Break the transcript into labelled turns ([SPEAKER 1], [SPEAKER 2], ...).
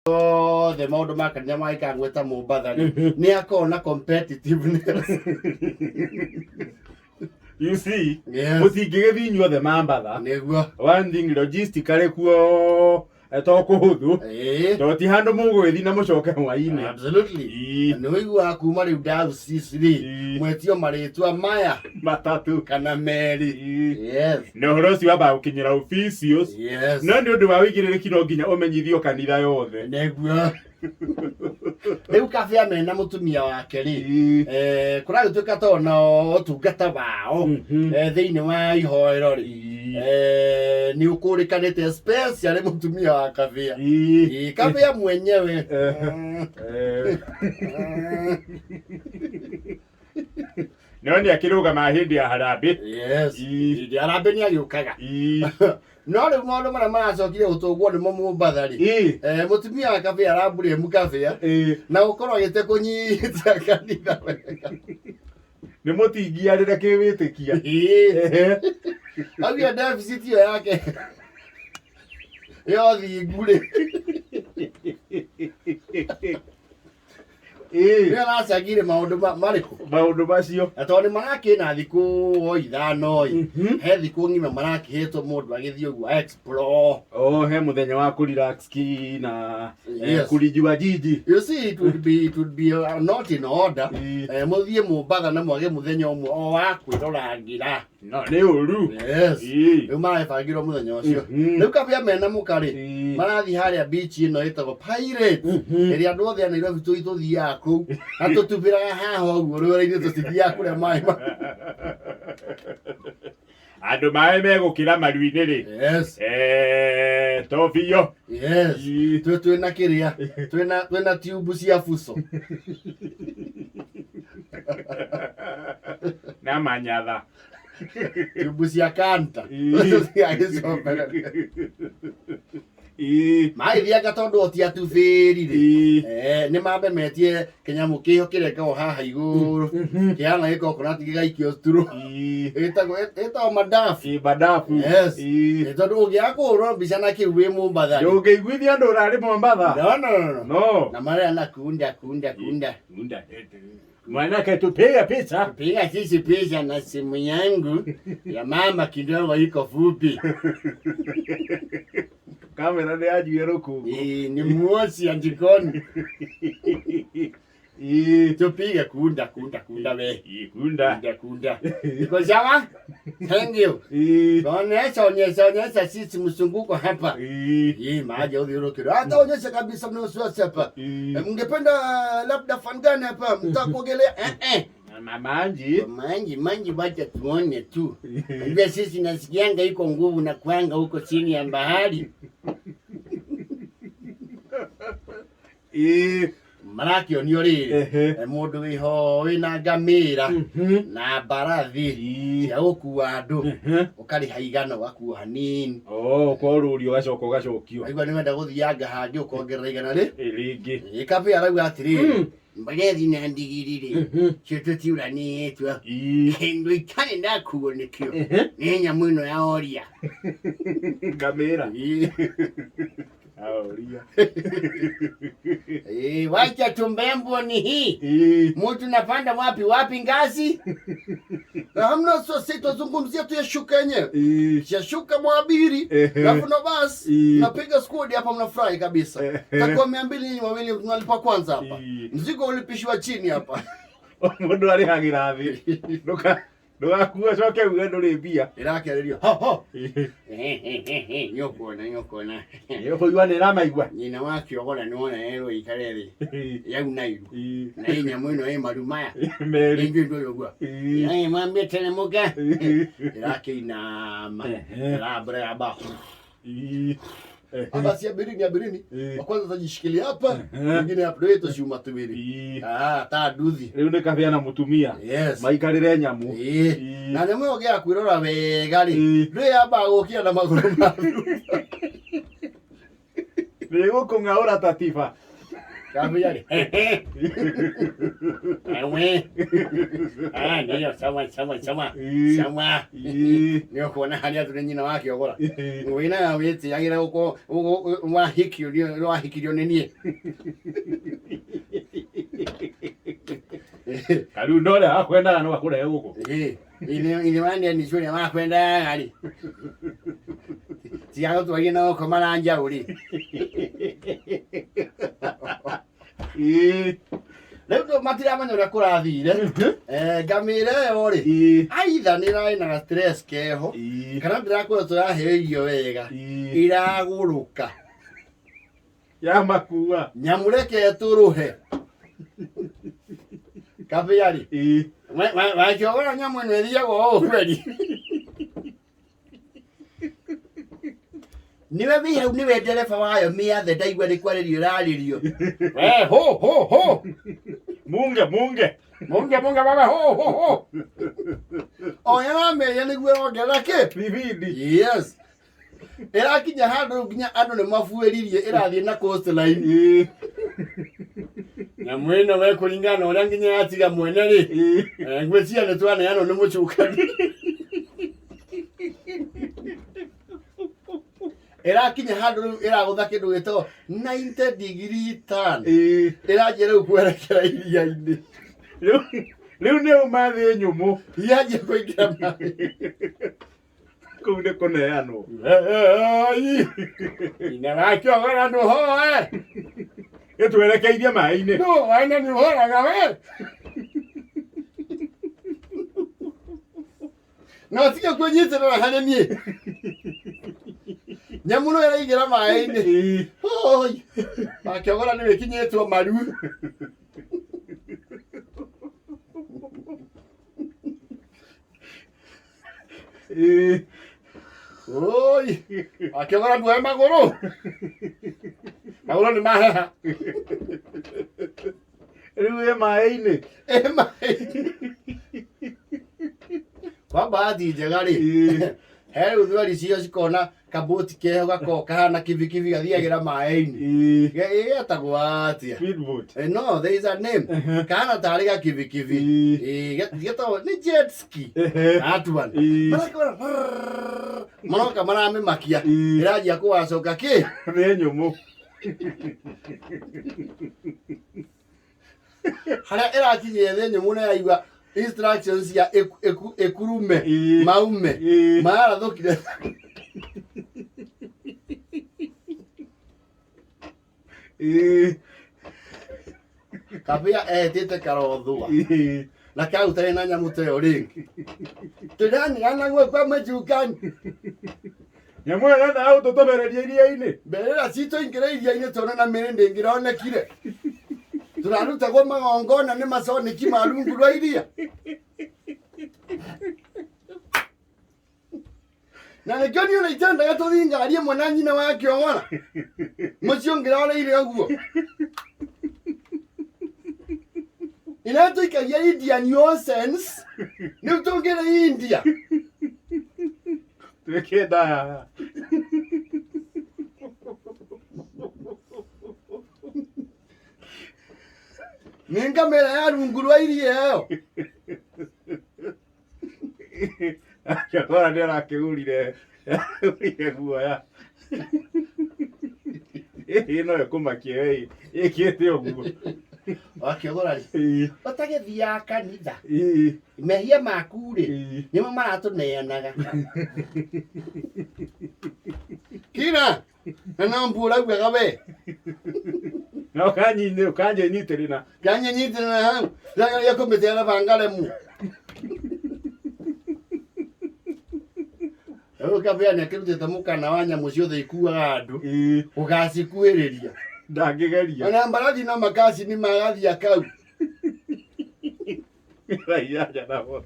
[SPEAKER 1] Othe maũndũ ma kanitha magĩkaga gwĩta Mombatha rĩ, nĩ akoragwo na competitiveness.
[SPEAKER 2] You see,
[SPEAKER 1] Yes.
[SPEAKER 2] mũtingĩgĩthiĩ inyuothe Mambatha.
[SPEAKER 1] Nĩguo.
[SPEAKER 2] One thing, logistically kuo to kũhũthũ, to ti handũ mũgũgĩthiĩ na mũcoke hwainĩ.
[SPEAKER 1] Absolutely. Nĩ ũiguaga kuma rĩu diocese rĩ, mwetio marĩtwa maya
[SPEAKER 2] matatũ
[SPEAKER 1] kana merĩ. Yes.
[SPEAKER 2] Na ũhoro ũcio wambaga gũkinyĩra officials. No nĩ ũndũ wa ũigĩrĩrĩki no nginya ũmenyithio kanitha yothe.
[SPEAKER 1] Nĩguo. Rĩu Kabĩa mena mũtumia wake rĩ, kũragĩtuĩka to na ũtungata wao thĩinĩ wa ihoero rĩ, nĩ ũkũrĩkanĩte, especially mũtumia wa Kabĩa. Kabĩa mwenyewe.
[SPEAKER 2] No nĩ akĩrũgama hĩndĩ ya harambĩ.
[SPEAKER 1] Yes. Hĩndĩ ya harambĩ nĩ agĩũkaga. No rĩu maũndũ marĩa maracokire gũtũngwo nĩmo Mombatha rĩ, mũtumia wa Kabĩa aramburĩmu Kabĩa na gũkorwo agĩte kũnyita kanitha wega.
[SPEAKER 2] Nĩ mũtingiarĩre kĩwĩtĩkia.
[SPEAKER 1] Augire deficit ĩyo yake ya ũthingu rĩ, nĩ aracangire maũndũ marĩkũ?
[SPEAKER 2] Maũndũ macio.
[SPEAKER 1] Na tondũ nĩ marakĩna thikũ o 5 ĩ, he thikũ ng'ima marakĩhetwo mũndũ agĩthiĩ ũguo explore.
[SPEAKER 2] Oh, he mũthenya wa kũrelax ki na kulijua jiji.
[SPEAKER 1] You see, it would be not in order. Mũthiĩ Mombatha na mwage mũthenya ũmwe o wa kwĩrorangĩra.
[SPEAKER 2] No nĩ ũru.
[SPEAKER 1] Yes. Rĩu marabangirwo mũthenya ũcio. Rĩu Kabĩa mena mũka rĩ, marathiĩ harĩa beach ĩno ĩtagwo Pirate, ĩrĩa andũ othe a Nairobi tũthiaga kũu na tũtubĩraga haha ũguo rũere-inĩ, tũtithiaga kũrĩa maĩ
[SPEAKER 2] Andũ maĩ megũkĩra maru-inĩ rĩ. To biũ.
[SPEAKER 1] Yes. Twĩna kĩrĩa, twĩna tube cia fuso.
[SPEAKER 2] Na manyatha.
[SPEAKER 1] Tube cia kanta. Tũthiaga. Magĩthianga tondũ o ti atubĩri rĩ, nĩ mambe metie kĩnyamũ kĩho kĩrekagwo haha igũrũ kĩhana gĩkokonati gĩgaikio turo, ĩtagwo madafu.
[SPEAKER 2] Madafu.
[SPEAKER 1] Yes. Tondũ ũngĩaga kũhũrwo mbica na kĩu wĩ Mombatha rĩ,
[SPEAKER 2] Ndũngĩiguithia andũ ũrarĩ Mombatha.
[SPEAKER 1] No, no, no, no.
[SPEAKER 2] No.
[SPEAKER 1] Na marĩa na kunda kunda kunda.
[SPEAKER 2] Kunda. Mwanake tupiga picha.
[SPEAKER 1] Piga sisi picha na simu yangu ya mama kidogo iko fupi.
[SPEAKER 2] Kamera nĩ yanjuire rũkũngũ.
[SPEAKER 1] Ni moshi ya jikoni. Tupige kunda kunda kunda we.
[SPEAKER 2] Kunda.
[SPEAKER 1] Kunda kunda. Iko sawa? Thank you. Onyesha, onyesha, onyesha sisi mzunguko hapa. Hii maji uthiũrũkĩrwo. Hata onyesha kabisa mna wasiwasi hapa. Mngependa labda fun gani hapa? Mtaka kuogelea? Eh eh.
[SPEAKER 2] Mamanji.
[SPEAKER 1] Manji manji, wacha tuone tu. Unajua sisi nasikianga iko nguvu na kwanga huko chini ya bahari. Marakĩonio rĩrĩ, mũndũ wĩho wĩna ngamĩra na mbarathi cia gũkua andũ, ũkarĩha 100 ũgakuo hanini.
[SPEAKER 2] Oh, ũkorũrio ũgacoka ũgacokio.
[SPEAKER 1] Waigua nĩ wenda gũthianga hangĩ ũkongerera 100 rĩ.
[SPEAKER 2] Rĩngĩ.
[SPEAKER 1] Kabĩa arauga atĩrĩrĩ, mbarethi na ndigiri rĩ, cio tũtiuranĩtwo. Kĩndũ itarĩ ndakuo nĩkĩo nĩ nyamũ ĩno ya oria.
[SPEAKER 2] Ngamĩra. Aoria.
[SPEAKER 1] Wacha tumbembo ni hii. Mtu napanda wapi wapi ngazi? Na hamna, sisi tuzungumzia tu ya shuka yenyewe. Kisha shuka mwabiri, alafu ndo basi napiga squad hapa, mnafurahi kabisa. Takuwa 200 nyinyi wawili tunalipa kwanza hapa. Mzigo ulipishiwa chini hapa.
[SPEAKER 2] Mũndũ arĩhagĩra thĩ. Ndũgakua coke uge ndũrĩ mbia.
[SPEAKER 1] Ĩrakĩarĩrio. Ho ho. Nĩũkuona, nĩũkuona.
[SPEAKER 2] Nĩũkũigua nĩ ĩramaigua.
[SPEAKER 1] Nyina wa kĩogora nĩwona erwo ikare thĩ. Yauna iru. Na ĩ nyamũ ĩno ĩ maru maya.
[SPEAKER 2] Merĩ.
[SPEAKER 1] Rĩngĩ ndũĩ ũguo. Mwambie teremuka. Ĩrakĩinama. Ĩrambura yamba. Hapa si abirini, abirini. Wa kwanza atajishikilia hapa, mwingine hapa, ndio tũciuma twĩrĩ. Ah, ta nduthi.
[SPEAKER 2] Rĩu nĩ Kabĩa na mũtumia.
[SPEAKER 1] Yes.
[SPEAKER 2] Maikarĩre nyamũ.
[SPEAKER 1] Na nyamũ ĩyo ũngĩaga kwĩrora wega rĩ, ndũĩ yambaga gũkĩra na magũrũ ma thutha.
[SPEAKER 2] Nĩ gũkũng'aũra ta tiba.
[SPEAKER 1] Kabia rĩ. Ewe. Ah, ndio sawa sawa sawa. Sawa. Nĩ ũkuona harĩa tũrĩ nyina wa kĩogora. Wĩna wĩtĩagĩra gũkorwo wahikio wahikirio nĩ niĩ.
[SPEAKER 2] Kariu ndo ũrĩa wakwendaga no akũrehe gũkũ.
[SPEAKER 1] Ĩĩ, ithe wa Dennis ũrĩa wakwendaga rĩ. Tiga gũtwaria na gũkoma na njaũ rĩ. Rĩu matiramenya ũrĩa kũrathire. Ngamĩra ĩyo rĩ, aitha nĩ ĩrarĩ na stress keho kana ndĩrakorwo tũraheo irio wega, iragũrũka.
[SPEAKER 2] Ya makua.
[SPEAKER 1] Nyamũ reke ĩtũrũhe. Kabĩa rĩ, wakĩogora nyamũ ĩno ĩthiaga ũũ kweri. Niwe wĩ hau niwe ndereba wayo mĩathe ndaigua nĩ kwarĩrio ĩrarĩrio. We ho ho ho.
[SPEAKER 2] Munge munge.
[SPEAKER 1] Munge munge baba ho ho ho. O ĩramĩria nĩguo ĩrongerera kĩ?
[SPEAKER 2] Bibindi.
[SPEAKER 1] Yes. Ĩrakinya handũ nginya andũ nĩ mabuĩririe ĩrathiĩ na coastline. Nyamũ ĩno we kũringana na ũrĩa nginya yatiga mwene rĩ. Ngwĩciria nĩ twaneanwo nĩ mũcukani. Ĩrakinya handũ rĩu ĩragũtha kĩndũ gĩtagwo 90 degree turn. Ĩranjia rĩu kwerekera iria-inĩ.
[SPEAKER 2] Rĩu nĩ uma thĩ nyũmũ.
[SPEAKER 1] Yanjia kũingĩra maĩ.
[SPEAKER 2] Kũu nĩ kũneanwo.
[SPEAKER 1] Nyina wakĩogora ndũhoe.
[SPEAKER 2] Ĩtwerekeirie maĩ-inĩ.
[SPEAKER 1] Ndũhoe na nĩ ũhoraga we. No tige kwĩnyitĩrĩra harĩ niĩ. Nyamũ no ĩraingĩra maĩ-inĩ. Oi, wakĩogora nĩ wĩkinyĩtwo maru. Oi, wakĩogora nduoe magũrũ. Magũrũ nĩ maheha.
[SPEAKER 2] Rĩu ĩ maĩ-inĩ.
[SPEAKER 1] Ĩ maĩ-inĩ. Kwa bahati njega rĩ, he rĩu thweri cio cikona kaboti keho gakoragwo kahana kibikibi gathiagĩra maĩ-inĩ. Getagwo atĩa?
[SPEAKER 2] Speedboat.
[SPEAKER 1] No, there is a name. Kahana tarĩ gakibikibi. Getagwo nĩ jet ski. That one. Marakora maroka maramĩmakia. Ĩranjia kũwacoka kĩ?
[SPEAKER 2] Thĩ nyũmũ.
[SPEAKER 1] Harĩa ĩrakinyire thĩ nyũmũ na yaigua instructions cia ĩkurume maume marathũkire. Kabĩa ehetĩte karothua na kau tarĩ na nyamũ ta ĩyo rĩngĩ. Tũranĩana guo kwa mũcukani.
[SPEAKER 2] Nyamũ ĩyo ĩrendaga gũtũtobereria iria-inĩ.
[SPEAKER 1] Mbere ĩrĩa citũ ingĩra iria-inĩ tondũ na mĩrĩ ndĩngĩronekire. Tũrarutagwo magongona nĩ maconiki ma rungu rwa iria. Na nĩkĩo niĩ ona itendaga tũthiĩ ngari ĩmwe na nyina wa kĩogora. Mũciĩ ũngĩroreire ũguo. Ĩrĩa tũikagia Indian nonsense, rĩu tũngĩrĩ India.
[SPEAKER 2] Tuweke ndaya.
[SPEAKER 1] Nĩ ngamĩra ya rungu rwa iria ĩyo.
[SPEAKER 2] Kĩogora nĩ arakĩgũrire agũrire guoya. Ĩĩ no ĩkũmakie we ĩkĩte ũguo.
[SPEAKER 1] Wakĩogora rĩ, ũtagĩthiaga kanitha. Mehia maku rĩ, nĩmo maratũneanaga. Kira, na no mbu ũraugaga we.
[SPEAKER 2] Na ũkanyinyitĩrĩra.
[SPEAKER 1] Kanyinyitĩrĩra hau. Ndĩrageria kũmĩtera bangaremu. Rĩu kabĩa nĩ akĩrutĩte mũkana wa nyamũ ciothe ikuaga andũ. Ũgacikuhĩrĩria.
[SPEAKER 2] Ndangĩgeria.
[SPEAKER 1] Ona mbarathi na makasi nĩ magathia kau.
[SPEAKER 2] Raiya na 48.